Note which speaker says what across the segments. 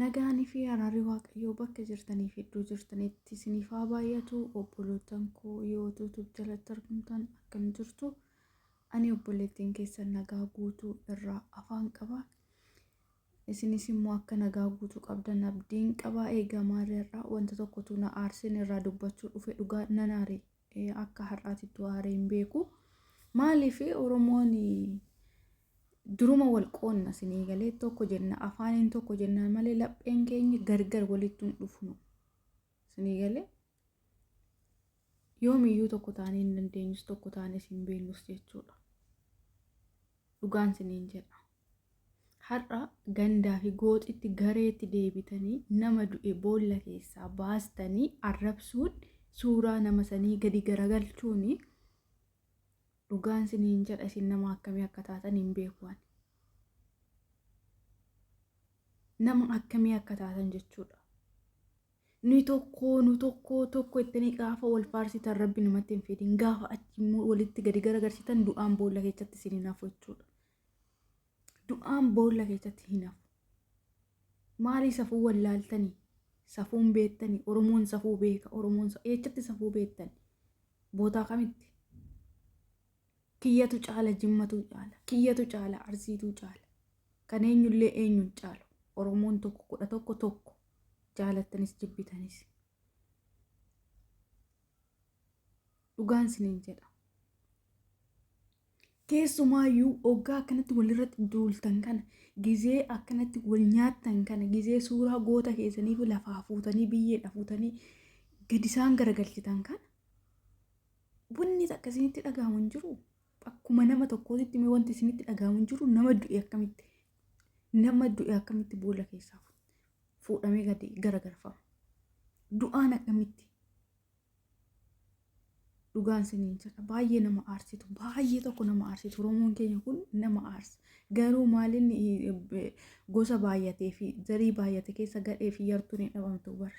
Speaker 1: Nagaanii fi araarri Waaqayyoo bakka jirtanii fi iddoo jirtanitti isiniif haa baay'atu. Obbolootan koo yoo YouTube jalatti argamtan akkam jirtu? Ani obboleettiin keessan nagaa guutuu irraa afaan qaba. Isinis immoo akka nagaa guutuu qabdan abdiin qaba. Eegaa maarreerraa wanta tokkotu na aarsin irraa dubbachuu dhufe dhugaa nan aare. Akka har'aatittuu aaree hin beeku. Maaliif Oromoon duruma wal qoonna isinii galee tokko jenna afaaniin tokko jennaan malee lapheen keenya gargar walitti hin dhufnu. Isinii galee yoomiyyuu tokko taanee hin dandeenyus tokko taanees hin beeknus jechuudha. Dhugaan isiniin jedha. Har'a gandaa fi gooxitti gareetti deebitanii nama du'e boolla keessaa baastanii arrabsuun suuraa nama sanii gadi garagalchuun dhugaan isiniin jedha isin nama akkamii akka taatan hin beeku ani. Nama akkamii akka taatan jechuudha. Nuyi tokkoo nu tokkoo tokko ittanii gaafa wal faarsitan rabbi namatti hin fidin gaafa achi immoo walitti gadi garagarsitan du'aan boolla keessatti isin hin hafu jechuudha. Du'aan boolla keessatti hin hafu. Maalii safuu wallaaltanii? Safuun beektanii? Oromoon safuu beeka. Oromoon eechatti safuu beektan? Bootaa kamitti? Kiyyatu caala jimmatu caala. Kiyyatu caala arsiitu caala. Kan eenyullee eenyuun caalu. Oromoon tokko 11 tokko. Jaalattanis jibbitanis. Dhugaan isiniin jedha. Keessumaayyuu oggaa akkanatti walirratti duultan kana gizee akkanatti wal nyaattan kana gizee suuraa goota keessaniif lafaa fuutanii biyyeedha fuutanii gadi isaan garagalchitan kana wanni takka isinitti dhaga'amu hin jiru. Akkuma nama tokkootitti mee wanti isinitti dhaga'amu hin jiru nama du'e akkamitti nama du'e akkamitti boolla keessaa fuudhamee gadi garagalfama. Du'aan akkamitti Dhugaan siniin jedha baay'ee nama aarsitu baay'ee tokko nama aarsitu Oromoon keenya kun nama aarsa garuu maalin gosa baay'atee fi zarii baay'ate keessa gadhee fi yartuun hin dhabamtu bar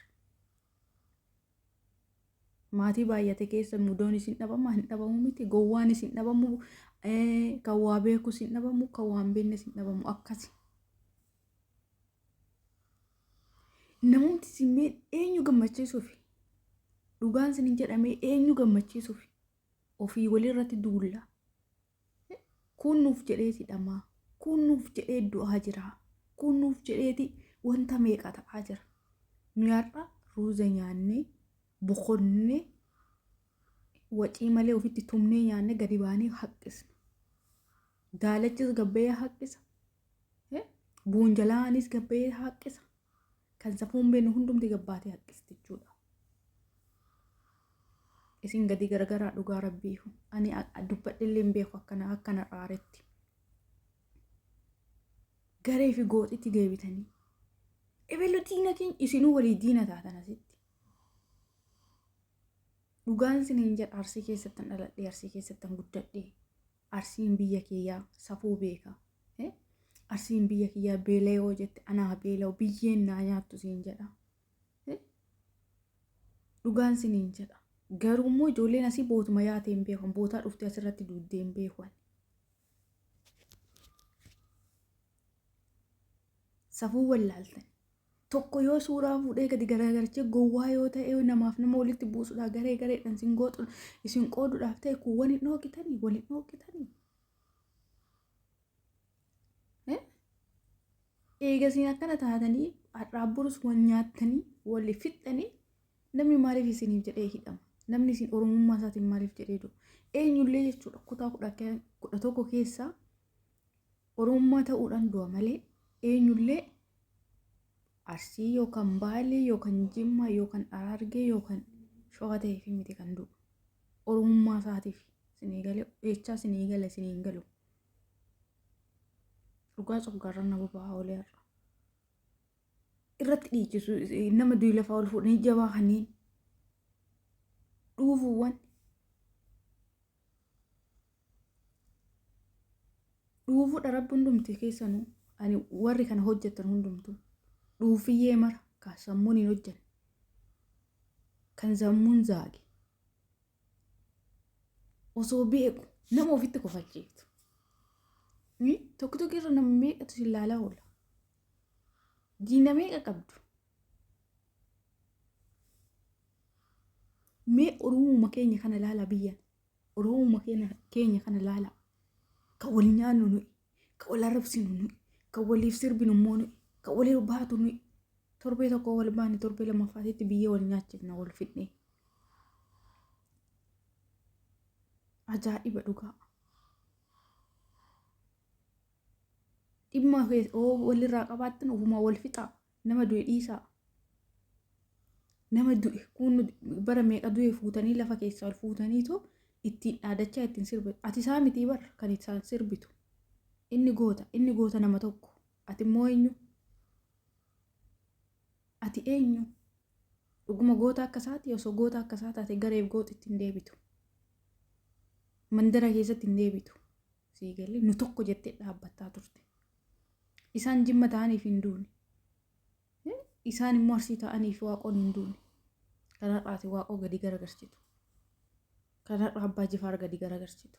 Speaker 1: maatii baay'ate keessa mudoonis hin dhabama hin dhabamu miti gowwaanis hin dhabamu kan waa beekus hin dhabamu kan waa hin beeknes hin dhabamu akkasi. Namumti simmee eenyu gammachiisuufi? Dhugaan sin jedhamee eenyu gammachiisuufi? Ofii walirratti duulla. Kun nuuf jedheeti dhamaa. Kun nuuf jedhee du'aa jira. Kun nuuf jedheeti wanta meeqa ta'aa jira. Nu har'a ruuza nyaannee boqonnee wacii malee ofitti tumnee nyaannee gadi baanee haqqisna. Daalachis gabbee haqqisa. Boonjalaanis gabbee haaqqisa. Kan safuun beeknu hundumti gabbaatee haqqisti jechuudha. Isin gadi garagaraa dhugaa rabbiifu. Ani dubbadhillee hin beeku akkana akkana raaretti. Garee fi gooxitti deebitanii. Ebelu diina keenya isinuu walii diina taatan asitti. Dhugaan isiniin jedha Arsii keessattan dhaladhee Arsii keessattan guddadhee. Arsiin biyya kiyyaa safuu beeka. Arsiin biyya kiyyaa beela'ee yoo jette anaa beela'u biyyeen naa nyaattu siin jedha. Dhugaan siniin jedha. Garuu immoo ijoolleen asii bootuma yaatee hin beekan. Bootaa dhuftee asirratti duuddee hin beekan. Safuu wallaaltan. Tokko yoo suuraa fuudhee gadi garagalchee gowwaa yoo ta'e namaaf nama walitti buusuudhaaf garee gareedhaan isin gooxu isin qooduudhaaf ta'e kuuwwan hin dhooqitanii wal hin dhooqitanii. Eega isin akkana taatanii har'aa borus wal nyaattanii wal fixxanii namni maaliif isiniif jedhee hidhama? Namni isin oromummaa isaatiin maaliif jedhee du'a? Eenyullee jechuudha kutaa 11 keessaa Oromummaa ta'uudhaan du'a malee eenyullee Arsii yookaan Baalee yookaan Jimmaa yookaan Harargee yookaan Shawaa ta'eef miti kan du'u. Oromummaa isaatiif isinii gale jechaa isinii gala isinii hin galu. Dhugaa coggaarra na boba'aa oolee har'a. Irratti dhiichisu nama du'i lafaa ol fuudhanii jabaa kanneen dhuufuuwwan Dhuufuudha rabbi hundumti keessanuu ani warri kana hojjettan hundumtuu dhuufiyyee mara ka sammuun hin hojjenne kan sammuun zaage osoo beeku nama ofitti kofalchiiftu. Tokko tokko irra nama meeqatu si ilaalaa oola. Diina meeqa qabdu? Mee Oromuma keenya kana laalaa biyyan. Oromuma keenya kana laalaa. Kan wal nyaannu nuyi, kan wal arrabsinu nuyi, kan waliif sirbinu immoo nuyi, kan waliif baatu nuyi. Torbee tokko wal baane torbee lammaffaatitti biyya wal nyaachifna wal fidnee. Ajaa'iba dhugaa. Dhimma oo walirraa qabaattan ofumaa wal fixaa. Nama du'e dhiisaa. Nama du'e kun bara meeqa du'e fuutanii lafa keessaa ol fuutaniitu ittiin dhaadachaa ittiin sirbitu. Ati isaa mitii bar kan isaan sirbitu. Inni goota inni goota nama tokko. Ati immoo eenyu? Ati eenyu? Dhuguma goota akka isaati osoo goota akka isaa taate gareef gooxitti hin deebitu. Mandara keessatti hin deebitu. Sii galee nu tokko jettee dhaabbattaa turte. Isaan jimma ta'aniif hin duune. Isaan immoo arsii ta'aniif waaqoon hin duune. Kan har'aati waaqoo gadi garagarsitu. Kan har'a abbaa jifaar gadi garagarsitu.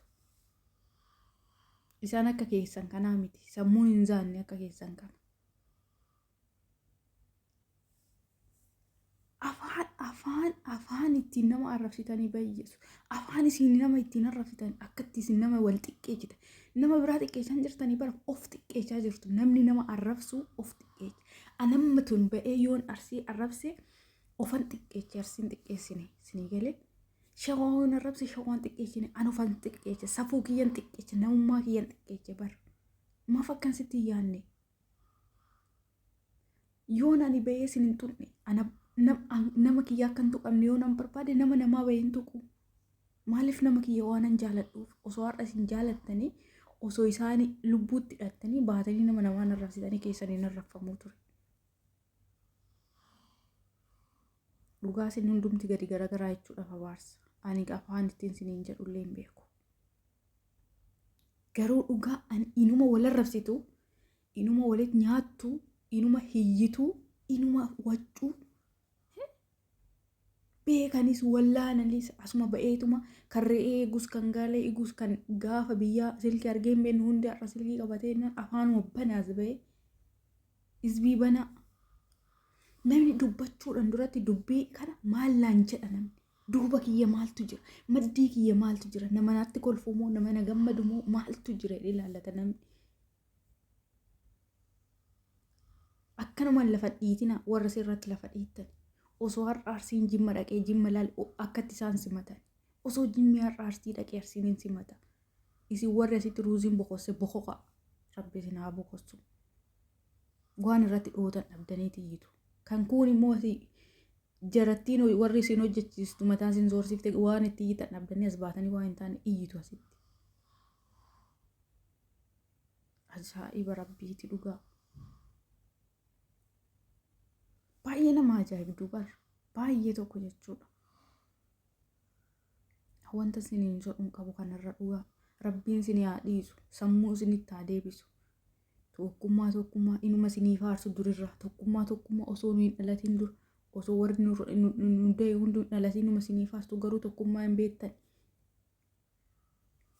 Speaker 1: Isaan akka keessan kanaa miti. Sammuun hin zaanne akka keessan kana. Afaan afaan afaan ittiin nama arrabsitanii bayyeessu. Afaan isin nama ittiin arrabsitan akkatti isin nama wal xiqqeessita. Nama biraa xiqqeessaa jirtanii bara of xiqqeessaa jirtu. Namni nama arrabsu of xiqqeessa. Anamma tun ba'ee yoon arsii arrabse ofan xiqqeeche arsiin xiqqeessine isinii galee. Shawaan arrabse shawaan xiqqeessine an ofan xiqqeeche safuu kiyyan xiqqeeche namummaa kiyyan xiqqeeche bara. Maaf akkan sitti hin yaadne? Yoon ani bahee isin hin tuqne ana nama kiyya akka hin tuqamne yoo nan barbaade nama namaa bahee hin tuqu. Maaliif nama kiyya waan an jaaladhuuf osoo har'a isin jaalattanii osoo isaan lubbuutti hidhattanii baatanii nama namaa narrabsitanii keessanii narrabfamuu ture. Dhugaa isin hundumti gadi garagaraa jechuudhaaf abaarsa. Ani afaan ittiin isiniin jedhullee hin beeku. Garuu dhugaa ani inuma wal arrabsitu, inuma walitti nyaattu, inuma hiyyitu, inuma waccuu. Beekanis wallaananis asuma ba'eetuma kan re'ee eegus kan gaala eegus kan gaafa biyyaa silkii argee hin beekne hundi har'a silkii qabatee afaanuma banaas ba'ee Hizbii banaa. Namni dubbachuudhaan duratti dubbii kana maal naan jedha namni. Duuba kiyya maaltu jira? Maddii kiyya maaltu jira? Nama natti kolfu moo nama na gammadu moo maaltu jira jedhee ilaallata namni. Akkanumaan lafa dhiitina warra sirratti lafa dhiittan. Osoo har'a arsiin jimma dhaqee jimma laal akkatti isaan simatan. Osoo jimmi har'a arsii dhaqee arsiin hin simata. Isin warri asitti ruuziin bokosse bokoqa. Rabbi isin haa bokossu. Waan irratti dhootan dhabdanii tiyyitu. Kan kuun immoo asii jarattiin warri isin hojjechiistu mataa isin zoorsiifte waan itti iyyitan dhabdanii as baatanii waan hin taane iyyitu asitti. Ajaa'iba rabbiiti dhugaa. Baay'ee nama ajaa'ibdu bar. Baay'ee tokko jechuudha. Wanta isiniin jedhu hin qabu kanarra dhugaa. Rabbiin isin haa dhiisu. Sammuu isinitti haa deebisu. Tokkummaa tokkummaa inuma isinii faarsu durirraa. Tokkummaa tokkummaa osoo nu hin dhalatin dura. Osoo warri nu da'e hundi hin dhalatin inuma isinii faarsu garuu tokkummaa hin beektan.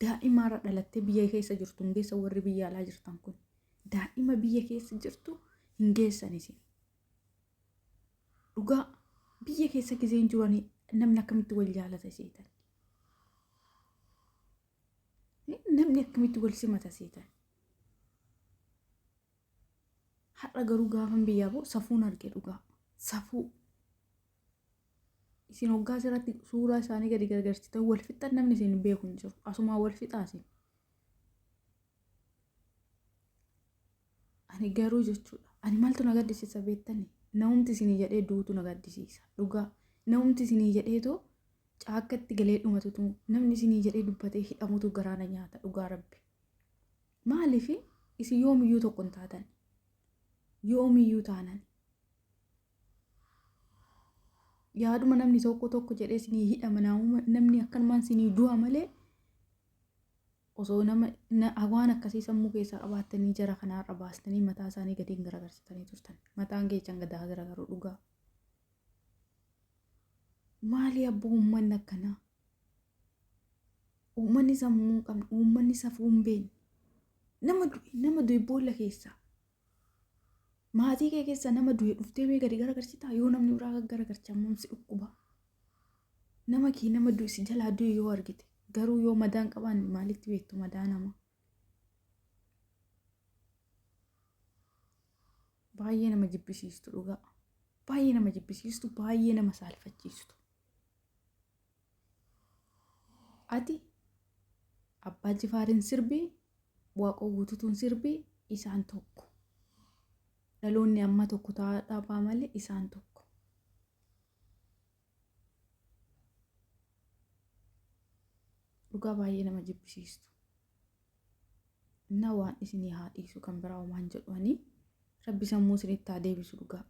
Speaker 1: Daa'imaarra dhalattee biyya keessa jirtu hin geessan warri biyya alaa jirtan kun. Daa'ima biyya keessa jirtu hin geessan isin. Dhugaa biyya keessa gizeen jiranii namni akkamitti wal jaalata seetan. Namni akkamitti wal simata seetan. Har'a garuu gaafan biyyaa ba'u safuun arge dhugaa. Safuu. Isin hoggaa asirratti suuraa isaanii gadi gargarsiitan wal fixxan namni isin beeku hin jiru. Asumaa wal fixaa isin. Ani garuu jechuudha. Ani maaltu na gaddisiisa beektani? Namumti isinii jedhee duutu na gaddisiisa. Dhugaa. Namumti isinii jedheetoo caakkatti galee dhumatutu namni isinii jedhee dubbatee hidhamutu garaa na nyaata dhugaa rabbi. Maaliif isin yoomiyyuu tokko hin taatan. Yoomiyyuu taanan. Yaaduma namni tokko tokko jedhee isinii hidhama namni akkanumaan isinii du'a malee Osoo nama waan akkasii sammuu keessaa qabaattanii jara kana har'a baastanii mataa isaanii gadi hin garagarsitanii turtan. Mataan keessan gad haa garagaru dhugaa. Maali abboo uummanni akkanaa? Uummanni sammuu hin qabne, uummanni safuu hin beekne. Nama du'e, nama du'e boolla keessaa. Maatii kee keessa nama du'e dhuftee mee gadi garagarchitaa? Yoo namni biraa gaggaragarche ammam si dhukkuba? Nama kee nama du'e si jalaa du'e yoo argite garuu yoo madaan qabaanne maalitti beektu madaa namaa? Baay'ee nama jibbisiistu dhugaa. Baay'ee nama jibbisiistu, baay'ee nama saalfachiistu. Ati abbaa jifaarin sirbii, waaqoo guututuun sirbii isaan tokko. Dhaloonni amma tokko ta'aa dhabaa malee isaan tokko. Dhugaa baay'ee nama jibbisiistu. Innaa waan isinii haa dhiisu kan biraa homaan jedhu ani rabbi sammuu isinitti haa deebisu dhugaa.